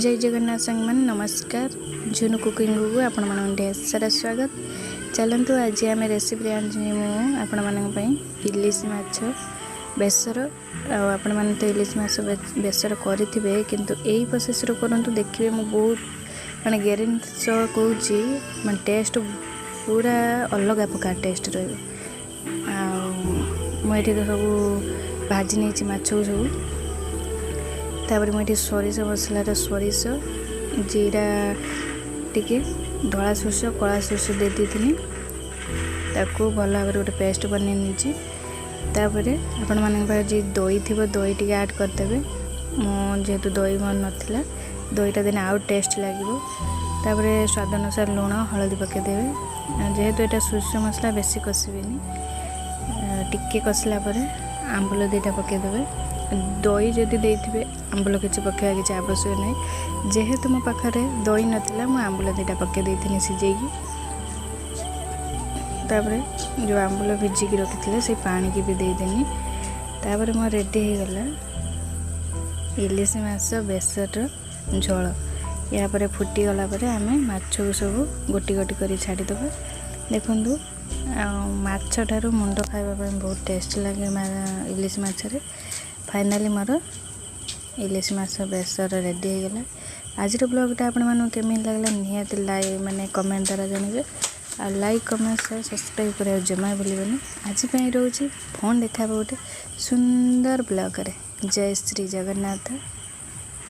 ଜୟ ଜଗନ୍ନାଥ ସାଙ୍ଗମାନେ, ନମସ୍କାର। ଝୁନୁ କୁକିଂକୁ ଆପଣମାନଙ୍କୁ ଢେର ସାରା ସ୍ୱାଗତ। ଚାଲନ୍ତୁ, ଆଜି ଆମେ ରେସିପି ଆଣିଛି ମୁଁ ଆପଣମାନଙ୍କ ପାଇଁ ଇଲିଶି ମାଛ ବେସର। ଆଉ ଆପଣମାନେ ତ ଇଲିଶି ମାଛ ବେସର କରିଥିବେ, କିନ୍ତୁ ଏଇ ପ୍ରୋସେସ୍ରେ କରନ୍ତୁ, ଦେଖିବେ, ମୁଁ ବହୁତ ମାନେ ଗ୍ୟାରେଣ୍ଟି ସହ କହୁଛି, ମାନେ ଟେଷ୍ଟ ପୁରା ଅଲଗା ପ୍ରକାର ଟେଷ୍ଟ ରହିବ। ଆଉ ମୁଁ ଏଠି ତ ସବୁ ଭାଜି ନେଇଛି ମାଛକୁ ସବୁ। ତାପରେ ମୁଁ ଏଠି ସୋରିଷ ମସଲାର ସୋରିଷ, ଜିରା, ଟିକେ ଧଳା ସୋରିଷ, କଳା ସୋରିଷ ଦେଇ ଦେଇଥିଲି। ତାକୁ ଭଲ ଭାବରେ ଗୋଟେ ପେଷ୍ଟ ବନେଇ ନେଇଛି। ତାପରେ ଆପଣମାନଙ୍କ ପାଖରେ ଯଦି ଦହି ଥିବ, ଦହି ଟିକେ ଆଡ଼୍ କରିଦେବେ। ମୁଁ ଯେହେତୁ ଦହି ମୋର ନଥିଲା, ଦହିଟା ଦେଲେ ଆଉ ଟେଷ୍ଟ ଲାଗିବ। ତାପରେ ସ୍ୱାଦ ଅନୁସାରେ ଲୁଣ, ହଳଦୀ ପକାଇଦେବେ। ଯେହେତୁ ଏଇଟା ସୋରିଷ ମସଲା, ବେଶୀ କଷିବେନି। ଟିକେ କଷିଲା ପରେ ଆମ୍ବୁଲ ଦୁଇଟା ପକାଇଦେବେ। ଦହି ଯଦି ଦେଇଥିବେ, ଆମ୍ବୁଲ କିଛି ପକାଇବା କିଛି ଆବଶ୍ୟକ ନାହିଁ। ଯେହେତୁ ମୋ ପାଖରେ ଦହି ନଥିଲା, ମୁଁ ଆମ୍ବୁଲ ଦୁଇଟା ପକାଇ ଦେଇଥିଲି ସିଝେଇକି। ତାପରେ ଯେଉଁ ଆମ୍ବୁଲ ଭିଜିକି ରଖିଥିଲେ, ସେଇ ପାଣିକି ବି ଦେଇଦେନି। ତାପରେ ମୋର ରେଡ଼ି ହେଇଗଲା ଇଲିଶି ମାଛ ବେସରର ଝୋଳ। ଏହାପରେ ଫୁଟିଗଲା ପରେ ଆମେ ମାଛକୁ ସବୁ ଗୋଟି ଗୋଟି କରି ଛାଡ଼ିଦେବା। ଦେଖନ୍ତୁ, ଆଉ ମାଛ ଠାରୁ ମୁଣ୍ଡ ଖାଇବା ପାଇଁ ବହୁତ ଟେଷ୍ଟ ଲାଗେ ଇଲିଶି ମାଛରେ। ଫାଇନାଲି ମୋର ଇଲିଶି ମାଛ ବେସର ରେଡ଼ି ହେଇଗଲା। ଆଜିର ବ୍ଲଗ୍ଟା ଆପଣମାନଙ୍କୁ କେମିତି ଲାଗିଲା, ନିହାତି ଲାଇକ୍ ମାନେ କମେଣ୍ଟ ଦ୍ୱାରା ଜଣାଇବେ। ଆଉ ଲାଇକ୍, କମେଣ୍ଟ, ସେୟାର, ସବସ୍କ୍ରାଇବ୍ କରିବାକୁ ଜମା ଭୁଲିବେନି। ଆଜି ପାଇଁ ରହୁଛି, ପୁଣି ଦେଖା ହେବ ଗୋଟେ ସୁନ୍ଦର ବ୍ଲଗ୍ରେ। ଜୟ ଶ୍ରୀ ଜଗନ୍ନାଥ।